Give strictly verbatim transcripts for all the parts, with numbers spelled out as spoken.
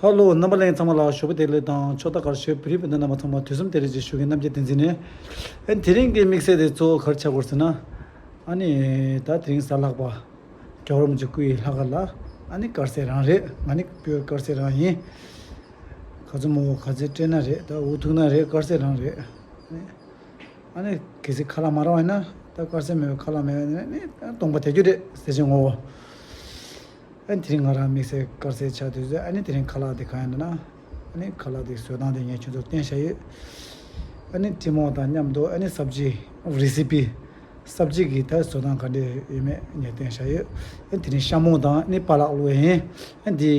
ཧ་ལོ། རྣམ་པ་ལྷན་རྒྱས་ཚང་མ་ལ་ཞོགས་པ་བདེ་ལེགས་དང་ཕྱག་རྟགས་བཀྲ་ཤིས་བདེ་ལེགས། བོད་རིགས་སྤུན་ཟླ་རྣམ་པ་ཚང་མ་དུས་གསུམ་བདེ་ལེགས་ཅེས་ཞུ་མཁན་རྣམ་རྒྱལ་བསྟན་འཛིན་ནས། ཨ་ནི་དེ་རིང་གི་དམིགས་བསལ་དེ་གཙོ་བོ་ག་རེ་ཆགས་ཀྱི་ཡོད་ཟེར་ན། ཨ་ནི་ད་དེ་རིང་གཟའ་ལྷག་པ། རྒྱལ་བ་རིན་པོ་ཆེ་སྐུ་ཡི་ལྷག་དཀར་ལ། ཨ་ནི་དཀར་ཟས་རང་རེད། ང་ནི་སྤོས་དཀར་ཟས་རང་ཡིན། ག་ཚོད་མོ་ག་ཚོད་སྤྲད་ན་རེད། ད་འུ་ཐུག་ན་རེད། དཀར་ཟས་རང་རེད། ཨ་ནི་གལ་སྲིད་ཁ་ལག་མ་རག་པ་ཡིན་ན། ད་དཀར་ཟས་མེད་པའི་ཁ་ལག་མེད་པ་ཡིན་ན་ནི་སྟོང་པ་དེ་རྒྱུ་རེད་ཟེར་གྱི་ངོ་བོ། ཨ་ནི་དེ་རིང་ང་རང་དམིགས་བསལ་དཀར་ཟས་ཆགས་དུས་ཚོད། ཨ་ནི་དེ་རིང་ཁ་ལག་དེ་གང་ཡིན་ན། ཨ་ནི་ཁ་ལག་དེ་བཟོ་སྟངས་དེ་ངས་ཁྱོད་ཚོར་བསྟན་བཞག་ཡོད། ཨ་ནི་ཀྲིན་མོག་དང་མཉམ་དུ། ཨ་ནི་སབ་ཇི་རི་སི་པི། སབ་ཇི་གི་ད་བཟོ་སྟངས་ག་འདྲས་ཡོད་མེད་ངས་བསྟན་བཞག་ཡོད། ཨ་ནི་དེ་རིང་ཤ་མོག་དང་ཨ་ནི་པ་ལག་བླུགས་ཡིན། ཨ་ནི་འདི་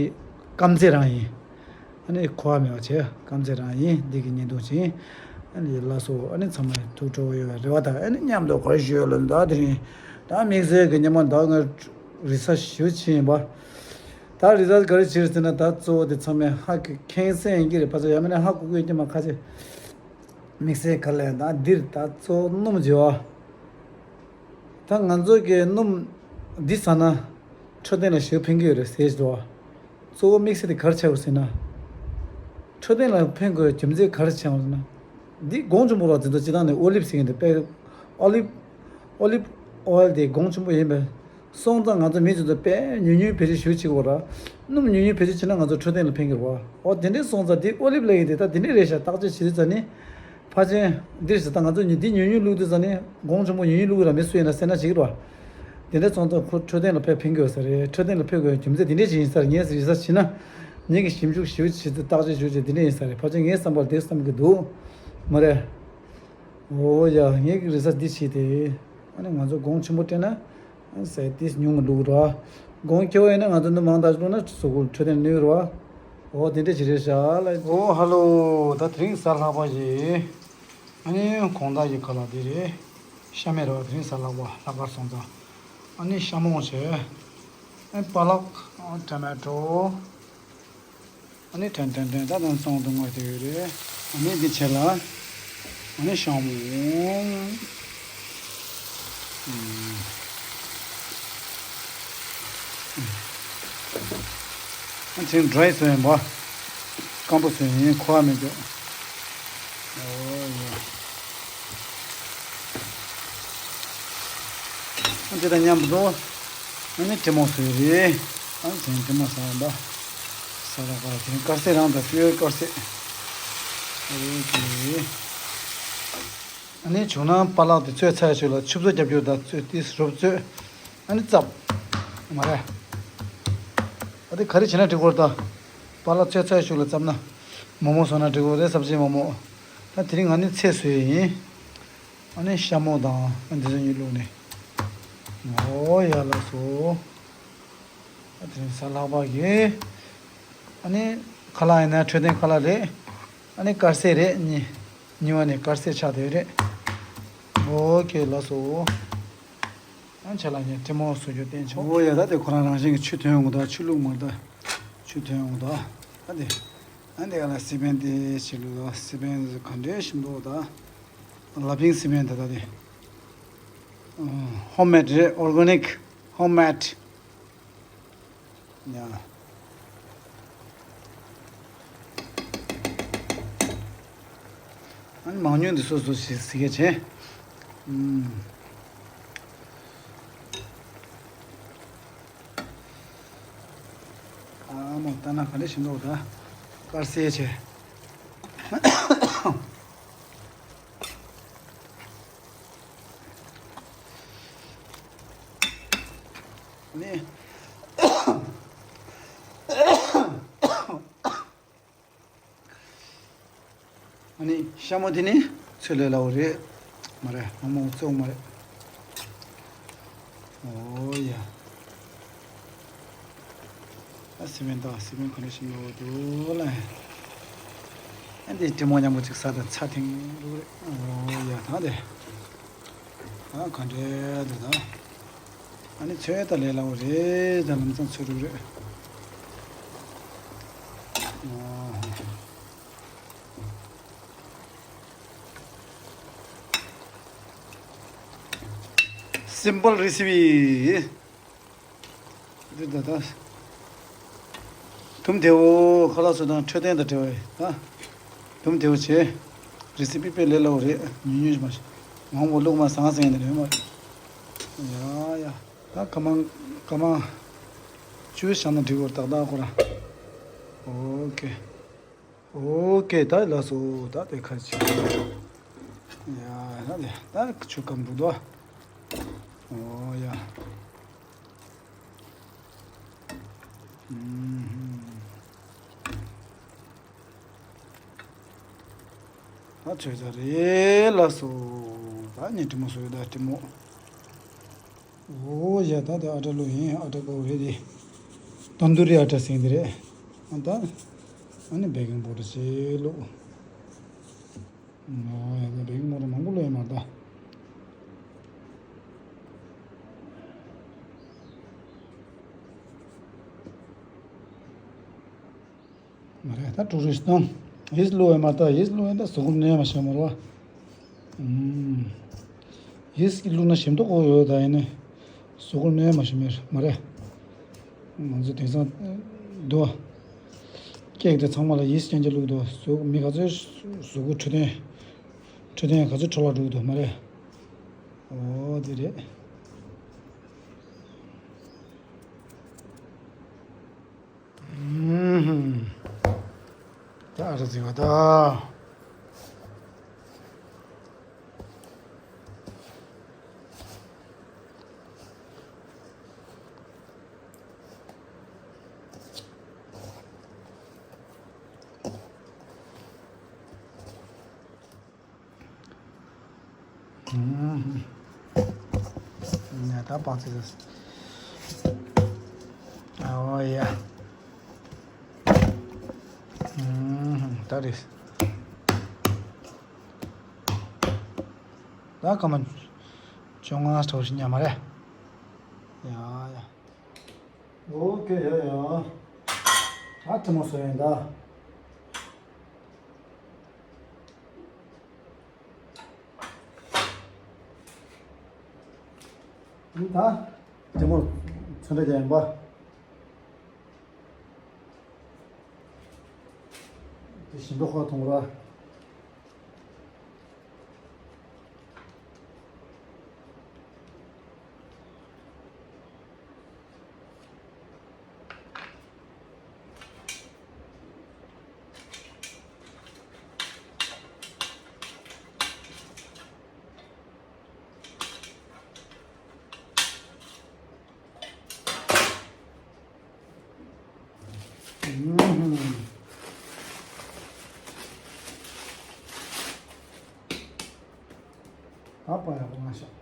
སྐམ་ཟས་རང་ཡིན། ཨ་ནི་ཁུ་བ་མེད་པ་བྱས་སྐམ་ཟས་རང་ཡིན། འདི་གི་བརྙན་ཐུང་བྱིན། ཨ་ནི་ལགས་སོ། ཨ་ནི་ཚང་མ་ཐུགས་སྤྲོ་བོ་ཡོད་པའི་རེ་བ་དང་། ཨ་ནི་མཉམ་དུ་གོ་ཞུ་ལ། ད་དེ་རིང་ད་དམིགས་བསལ་གྱི་ཉི་མ་ད་ང་རི་སར་ཆི་ཞུ་ཕྱིན་པ། ད་རི་སར་ཆི་ག་རེ་བྱེད་ཟེར་ན། ད་གཙོ་བོ་དེ་ཚང་མས་ཧ་གི་མཁྱེན་གསལ་ཡིན་གྱི་རེད། ཕ་ཚོ་ཡང་མིན་ན་ཧ་གོ་གི་ཡོད་ཀྱི་མ། ཁ་ཆེ་དམིགས་བསལ་ག་ལས། ད་འདིར་ད་གཙོ་བོ་སྣུམ་བྱེད་པ། ད་ང་ཚོ་གི་སྣུམ་འདི་ཟ་ན་འཕྲོད་བསྟེན་ལ་ཞེ་པོ་ཕན་གྱི་ཡོད་རེད་ཟེར་གྱི་འདུག་བ། གཙོ་བོ་དམིགས་བསལ་དེ་ག་རེ་ཆགས་ཡོད་ཟེར་ན། འཕྲོད་བསྟེན་ལ་ཕན་དགོས་རྒྱུ་མཚན་ག་རེ་ཆགས་ཡོད་ཟེར་ན། འདི་གོང་ཆེན་པོ་ར་འཛིན་ཚོ་སྤྱི་བཏང་ནས་ཨོ་ལིབ་ཟེར་མཁན་དེ་དཔེ། ཨོ་ལིབ། ཨོ་ལིབ་ཨོ་ཡལ་དེ་གོང་ཆེན་པོ་ཡིན་པས། སོང་ཙང་ང་ཚོ་མི་ཚོ་ཚོ་དཔེ་ཉུང་ཉུང་བེད་སྤྱོད་ཞེ་པོ་བྱེད་དགོས་ར། སྣུམ་ཉུང་ཉུང་བེད་སྤྱོད་བྱས་ན་ང་ཚོ་འཕྲོད་བསྟེན་ལ་ཕན་གྱི་རེད་བ། ཨོ་དེ་འདྲས་སོང་ཙང་དེ་ཨོ་ལིབ་ལབ་ཡག་དེ་ད་དེ་འདྲས་རེད་ཤག་བརྟག་དཔྱད་བྱེད་དུས་ཙ་ནི། ཕལ་ཆེར་འདིར་ཟེར། ད་ང་ཚོ་ཉིན་འདི་ཉུང་ཉུང་བླུགས་དུས་ཙ་ནི་གོང་ཆེན་པོ་ཉུང་ཉུང་བླུགས་ར་མི་སུ་ཡིན་ན་སེར་སྣ་བྱེད་ཀྱི་རེད་བ། དེ་འདྲས་སོང་ཙང་ཁོ་འཕྲོད་བསྟེན་ལ་དཔེ་ཕན་གྱི་ཡོད་ས་རེད། འཕྲོད་བསྟེན་ལ་ཕན་དགོས་རྒྱུ་མཚན་དེ་འདྲས་ཅིག་ཡིན་ས་རེད། ངས་རི་སར་ཆི་བྱས་ན། ངས་ཀྱི་ཞིབ་འཇུག་ཞིབ་བྱེད་དུས་བརྟག་དཔྱད་ཞིབ་བྱས་དེ་འདྲས་ཡིན་ས་རེད། ཕལ་ཆེར་ངའི་བསམ་པར་དེ་བསམ་གྱི་འདུག་མ་རེད། ཨོ་ཡ། ངས་ཀྱི་རི་སར་ཆི་འདི་བྱས་ཏེ། ཨ་ནི་ང་ཚོ་གོང་ཆེན་པོ་སྤྲད་ན། ཨ་ནི་ཟས་ཏིས་ཉུང་ངུ་བླུགས་ར། གོང་ཁེ་བ་ཡིན་ན་ང་ཚོ་ནི་མང་དག་ཅིག་བླུགས་ན་གཟུགས་པོར་འཕྲོད་བསྟེན་ནུས་ར། ཨོ་དེ་འདྲ་ཅིག་རེད་ཤག་ལ། ཨོ་ཧ་ལོ། ད་དེ་རིང་གཟའ་ལྷག་པ་ཞིག་ཨ་ནི་གོང་དག་གི་ཁ་ལག་འདི་རེད། ཤ་མེད་ར་བ། དེ་རིང་གཟའ་ལྷག་པ་ལྷག་དཀར་སོང་ཙང་། ཨ་ནི་ཤ་མོག་བྱས། ཨ་ནི་པ་ལགས། ཨ་ཊོ་མེ་ཊོ། ཨ་ནི་ཐོན་ཐོན་ཐོན། ད་དང་སོང་དུ་ངོས་དེ་ཡོད་རེད། ཨ་ནི་འདི་བྱས་ལ། ཨ་ནི་ཤ་མོག་ཨ་ནི་ཌ་རའི་བཟོས་ཡིན་པ། སྐམ་པོ་བཟོས་ཡིན། ཁུ་བ་མེད་འདུག་ཨོ་ཡ། ཨ་འདི་དང་མཉམ་དུ། ཨ་ནི་ཀྲིན་མོག་བཟོས་རེད། ཨ་ནི་ཀྲིན་མོག་ཟ་བ་འདྲ། ཟ་ར་བ་དེ་དཀར་ཟས་རང་དང་སྤོས་དཀར་ཟས། ཨོ་ཀེ། ཨ་ནི་བྱུང་ན་པ་ལགས་དེ་ཚོས་ཚ་ཡ་ཆུ་ལ་ཆུ་བཟོ་རྒྱབ་རྒྱུ་དང་ཚོས་ཏིས་རུབ་ཚོས། ཨ་ནི་རྩབ། མ་རེད། ཨ་དེ་ག་རེ་བྱས་ན་འགྲིག་གོ་རེད་ད། པ་ལགས་ཚོས་ཚ་ཡ་ཆུ་ལ་རྩབ་ན། མོག་མོག་བཟོ་ན་འགྲིག་གོ་རེད། སབ་ཇི་མོག་མོག་ད་དེ་རིང་ང་ནི་ཚལ་བཟོས་ཡིན། ཨ་ནི་ཤ་མོག་དང་ཨ་འདི་ཚོ་གཉིས་བླུགས་ནས། ཨོ་ཡ་ལགས་སོ། ཨ་དེ་རིང་གཟའ་ལྷག་པ་གི། ཨ་ནི་ཁ་ལག་ཡིན་ན་འཕྲོད་བསྟེན་ཁ་ལག་རེད། ཨ་ནི་དཀར་ཟས་རེད། གཉིས། གཉིས་པ་ནས་དཀར་ཟས་ཆགས་བསྡད་རེད། ཨོ་ཀེ་ལགས་སོ། ཨ་ཆ་ལག་ངས་ཀྲིན་མོག་བཟོ་རྒྱུ་བསྟན་ཆོག་ཨོ་ཡ། ད་དེ་ཁོ་རང་རང་བཞིན་གྱི་ཆུ་ཐོན་འོང་ད། ཆུ་བླུགས་མ་ད། ཆུ་ཐོན་འོང་ད། ཨ་དེ། ཨ་དེ་ག་ལ་སི་པན་དེ་ཞིག་བླུགས་ད། སི་པན་ག་འདྲའི་ཞིམ་འདུག་ད། ལ་ཕིང་སི་པན་ད་ད་དེ། ཧོམ་མེད་རེད། ཨོར་གྷ་ནིག་ཧོམ་མེད། ཡ། ཨ་ནི་མང་ཉུང་འདི་སོ་སོ་ཞིག་གཟིགས་ཀྱི་བྱས། ཨུམ། ཨ་མོ་ལྟ་ན་ག་འདྲ་ཞིམ་འདུག་ད། དཀར་ཟས་བྱས། ནི། ཨ་ནི་ཤ་མོག་དེ་ནི་ཚོད་ལས་སླ་བོ་རེད། མ་རེད། མོག་མོག་གཙོ་བོ་མ་རེད། ཨོ་ཡ། ཨ་སི་པན་ད། སི་པན་ག་འདྲ་ཞིམ་པོ་འདུག་ལ། ཨ་འདི་ཀྲིན་མོག་མཉམ་པོ་ཅིག་ཟ་དང་ཚ་ཐིང་རུ་རེད། ཨོ་ཡ་ད་དེ། ཨ་ག་འདྲ་འདུག་ད། ཨ་ནི་ཚོད་ད་ལས་སླ་བོ་རེད། ད་ལམ་སང་ཚོད་རུ་རེད། ཨོ། Simple recipe. འདི་ད་ལྟ། དུམ་བདེ་བོ་ཁ་ལག་ཚོ་དང་འཕྲོད་བསྟེན་དང་འབྲེལ་བའི་ད། དུམ་བདེ་བོ་བྱེད། རི་སི་པི་དཔེ་ལས་སླ་བོ་རེད། ཉུང་ཉུང་ཞིག་མ་བྱེད། མང་པོ་བླུགས་མ་ཟང་ཟིང་ནི་རེད་མ་རེད། ཡ་ཡ། ད་ཀ་མང་ཀ་མང་། བཅུ་བཞག་ན་འགྲིག་གོ་ཏག་ཏག་ཁོ་ར། ཨོ་ཀེ། ཨོ་ཀེ། ད་ལགས་སོ། ད་དེ་ཁ་ཅིག་ཡ་ད་དེ་ད་ཆུ་སྐམ་འདུག་དོ། ཨོ་ཡ། ཨུམ། ད་ཆོས་ཚ་རེད་ལགས་སོ། ད་ངས་དྲི་མོ་བཟོས་ཡོད་ད་དྲི་མོ། ཨོ་ཡ་ད་དེ་ཨ་ཏྲ་ལོ་ཡིན། ཨ་ཏྲ་ཀའོ་རེད་དེ། ཏན་ཏུ་རི་ཨ་ཏྲ་ཟེར་དེ་རེད། ཨ་ད། ཨ་ནི་བེ་ཀིང་པའུ་ཌར་ཅིག་བླུགས། ཨོ་ཡ་ད་བེ་ཀིང་པའུ་ཌར་མང་པོ་བླུགས་ཡོད་མ་རེད་ད། མ་རེད་ད་ཀྲུ་རུ་སྟོང་། ཡིས་བླུགས་ཡོད་མ་རེད་ད། ཡིས་བླུགས་ཡོད་ད་གཟུགས་པོ་གནོད་མ་བྱེད་མ་རེད་བ། ཨུམ། ཡིས་བླུགས་ན་ཞིམ་མདོག་ཁ་པོ་ཡོད་ད་ཡིན་ནི། གཟུགས་པོ་གནོད་མ་བྱེད་མེད་མ་རེད། ང་ཚོ་དེང་སང་འདུག་བ། ཀེག་དེ་ཚང་མ་ལ་ཡིས་རྐྱང་རྐྱང་བླུགས་འདུག་གཟུགས་མི་ག་ཚོད་གཟུགས་པོ་འཕྲོད་བསྟེན་འཕྲོད་བསྟེན་ག་ཚོད་འཕྲོ་བརླག་འགྲོ་གི་འདུག་མ་རེད། ཨོ་དེ་རེད། ཨུམ། ད་ཨ་ར་ཟིག་བ་ད། ཨུམ། ནས་ད་པང་ཙི་ཟེར། ཨོ་ཡ། ཨུམ། ད་རེད། ད་སྐར་མ་བཅོ་ལྔ་ཙམ་ཞིག་ཉལ་མ་རེད། ཡ་ཡ། ཨོ་ཀེ་ཡ་ཡ། ད་དྲི་མོ་བཟོ་ཡིན་ད། ད་དྲི་མོ་ཚོན་ཁྲ་རྒྱག་ཡིན་པ། དེ་བཞིན་དུ་ཧོ་ཐོང་ར། ད་པ་ཡག་པོ་མ་ཤོག་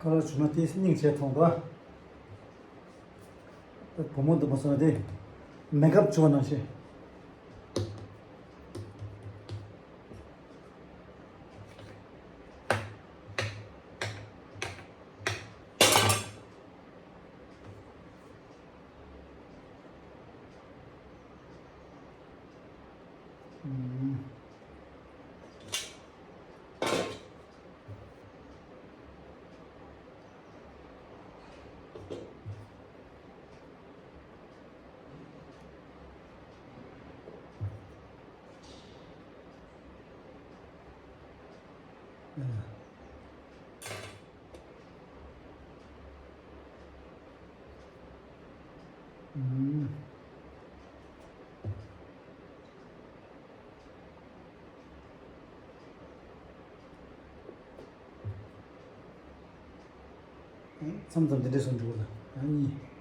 ཁ་ལག་བྱུང་ན་དེ་སྙིང་རྗེ་མཐོང་དོ། བུ་མོ་འདི་མ་སོང་ན་དེ་མེག་ཨབ་བྱུང་བ་ནང་བཞིན། མཚམས་མཚམས་འདི་འདྲས་སུ་འགྲོ་གི་ཡ་གཉིས།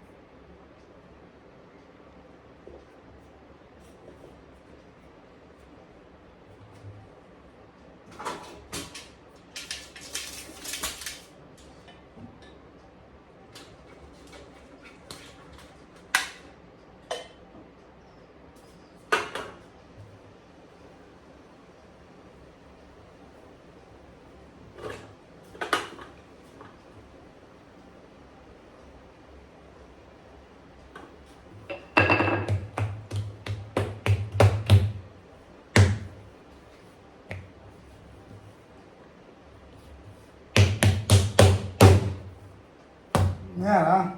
ང་རང་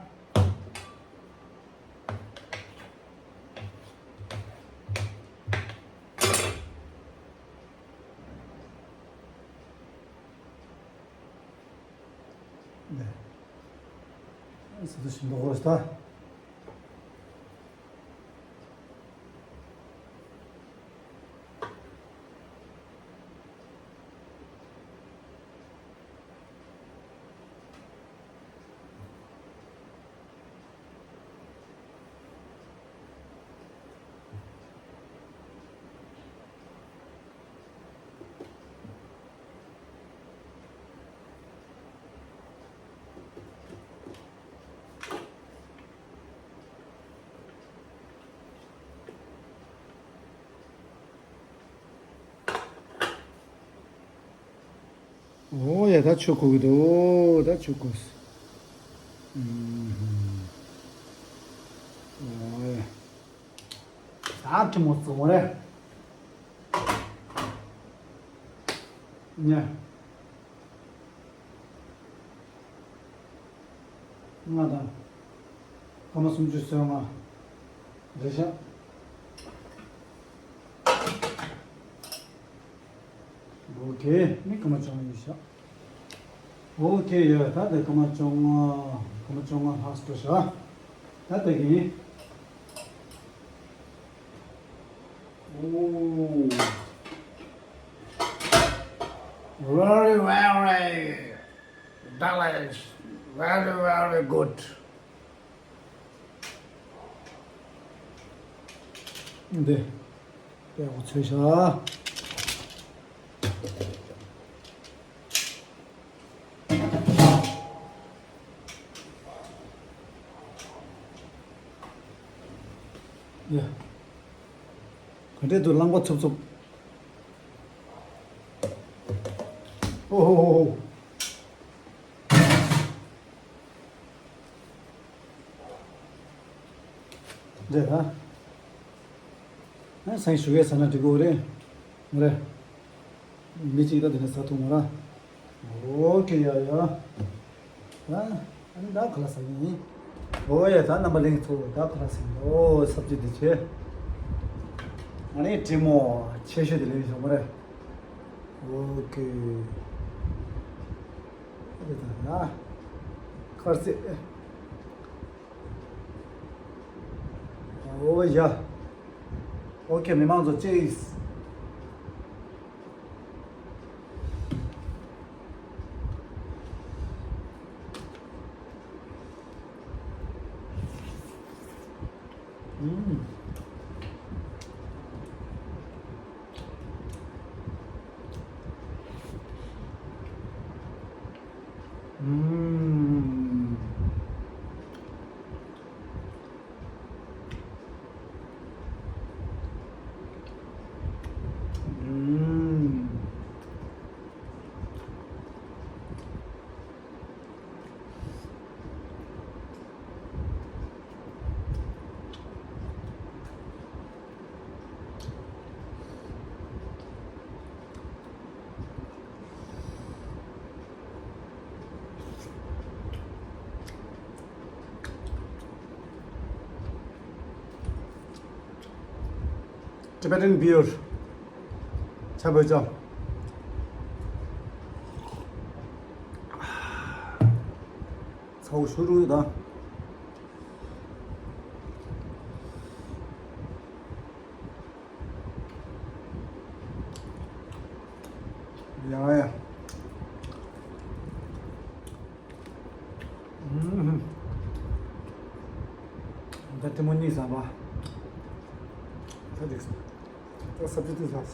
ཟི་ཏུ་ཞིམ་པོ་ཧོ་ཤི་ད། ཨོ་ཡ་ད་ཆུ་ཁོལ་གི་འདུག་ཨོ་ད་ཆུ་ཁོལ། ཨོ་ཡ། ད་ཁྲིམས་མོ་བཙོང་རེད། ཉེ། ལྔ་དང་། སྐར་མ་སུམ་ཅུ་སོ་ལྔ། རེད་ཤག་ཨོ་ཁེ། ནི་སྐར་མ་བཅོ་ལྔ་ཡིན་ཤག་ཨོ་ཁེ་ཡ། ད་དེ་སྐར་མ་བཅོ་ལྔ། སྐར་མ་བཅོ་ལྔ་ལྷག་འགྲོ་ཤག་ད་དེ་གི། Oh, very, very delicious, very, very good. འདི། དཔེ་ཡག་པོ་ཚོས་ཤག་ཡ། ག་འདྲས་འདུག་རླངས་པ་འཚུབ་འཚུབ། ཨོ་ཧོ་ཧོ་ཧོ། འདྲས་ད། ཨ་སང་ཞུ་གས་ཟ་ན་འགྲིག་གོ་རེད། མ་རེད། མི་གཅིག་ད་དེ་ནས་ཟ་ཐུབ་མ་ར། ཨོ་ཁེ་ཡ་ཡ། ད་ཨ་ནི་ད་ཁ་ལག་ཟ་གི་ཡིན། ཨོ་ཡ་ད་རྣམ་པ་གླིང་ཚོ་ད་ཁ་ལག་ཟ་གི་ཡིན། ཨོ་སབ་ཅི་འདི་བྱས། ཨ་ནི་དྲི་མོ་ཆེ་ཤོས་དེ་ལེན་ཤོག་མ་རེད། ཨོ་ཁེ། ཨ་ནི་ད་ཡ། ཁར་སེ། ཨོ་ཡ། ཨོ་ཁེ་མི་མང་ཚོ་ཅིས། ཨུམ། ཨུམ། ཨུམ། Tibetan beer. ཆ་བོད་ཅམ། ཚ་བོ་ཞུ་རུ་ཡོད་ད། ཡང་ཡང་། ཨུམ། ད་ལྟད་མོ་གཉིད་ཟ་བ། ད་འགྲིག་སོང་། ད་སབ་ཅི་ཏུ་ཟ་སོང་།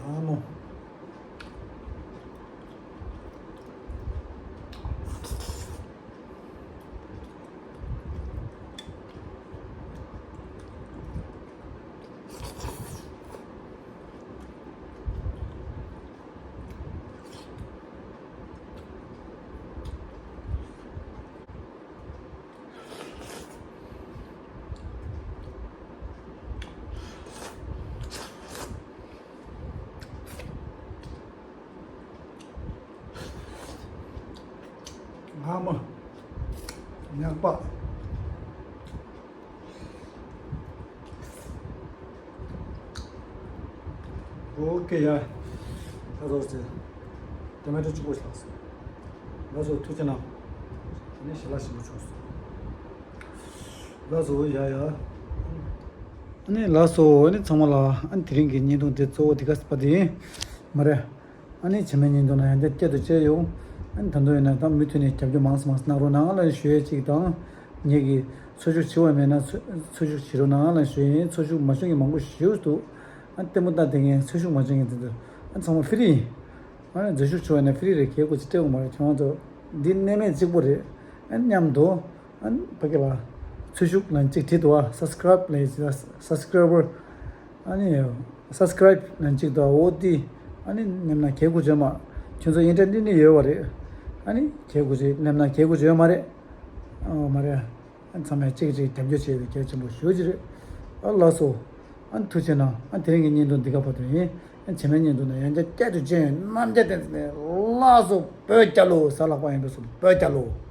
ཨ་མོ། ཨ་མ། ཉག་པ། ཨོ་ཀེ་ཡ། ད་རོགས་ཟེར། ཏོ་མེ་ཊོ་གཅིག་པོ་ཞིག་ལགས་སོ། ལགས་སོ་ཐུགས་རྗེ་གནང་། དེ་ནས་ཞལ་ལག་ཞིམ་པོ་བྱུང་སོང་། ལགས་སོ་ཡ་ཡ། ཨ་ནི་ལགས་སོ། ཨ་ནི་ཚང་མ་ལ་ཨ་ནི་དེ་རིང་གི་བརྙན་ཐུང་དེ་གཙོ་བོ་དེ་ག་ཟེར་བ་དེ་ཡིན། མ་རེད། ཨ་ནི་བྱེ་མའི་བརྙན་ཐུང་ན་ཡང་བསྐྱར་བསྐྱར་དུ་བཅར་ཡོང་། ཨ་ནི་ད་དུང་ཡིན་ན་ད་མུ་མཐུད་ནས་རྒྱབ་སྐྱོར་མང་ཙམ་མང་ཙམ་གནང་རོགས་གནང་ལ་ཞུ་ཡས་གཅིག་དང་། ངེད་ཀྱི་འཚོ་བཞུགས་བྱེད་པ་མེད་ན་འཚོ་འཚོ་བཞུགས་བྱེད་རོགས་གནང་ལ་ཞུ་ཡས་ཡིན། འཚོ་བཞུགས་མ་བྱུང་མཁན་མང་པོ་ཞེ་པོ་འདུག་ཨ་ནི་ལྟད་མོ་ལྟ་བསྡད་མཁན་འཚོ་བཞུགས་མ་བྱུང་མཁན་དེ་ཚོ་ཨ་ནི་ཚང་མ་ཧྥི་རི་ཡིན། ཨ་ནི་འཛུལ་ཞུགས་བྱུང་བ་ན་ཧྥི་རི་རེད། གལ་གོ་ཅི་སྤྲད་དགོས་མ་རེད། ཁྱོད་རང་ཚོ་འདི་གནས་མེད་གཅིག་པོ་རེད། ཨ་ནི་མཉམ་དུ་ཨ་ནི་ཕ་གི་ལ་འཚོ་བཞུགས་ལ་གཅིག་བྲིས་འདུག་ཨ། སབ་སི་ཀ་རའིབ་ལ་ཡིན་ཟེར། སབ་སི་ཀ་རའི་བར། ཨ་ནི་སབ་སི་ཀ་རའིབ་ལ་གཅིག་འདུག་ཨ། འོ་དེ་ཨ་ནི་མཉམ་ན་གལ་གོ་བྱོས་མ། ཁྱོད་ཚོ་ཨིན་ཊར་ནེཊ་ནི་ཡོད་པ་རེད། ཨ་ནི་གལ་གོ་བྱོས། མཉམ་ན་གལ་གོ་བྱོས་མ་རེད། ཨ་མ་རེད། ཨ་ཚང་མས་གཅིག་གིས་གཅིག་རྒྱབ་སྐྱོར་བྱས་ཏེ་གལ་ཆེན་པོ་ཞེ་པོ་ཅིག་རེད། ཨ་ལགས་སོ། ཨ་ཐུགས་རྗེ་གནང་། ཨ་དེ་རིང་གི་བརྙན་ཐུང་འདི་ག་བར་དུ་ཡིན། ཨ་བྱེ་མའི་བརྙན་ཐུང་ན་ཡང་བསྐྱར་བསྐྱར་དུ་མཇལ་ཡོང་། རྣམ་རྒྱལ་བསྟན་འཛིན་ལགས་སོ། བོད་རྒྱལ་ལོ། གཟའ་ལྷག་པ་ཡིན་པས་སོ། བོད་རྒྱལ་ལོ།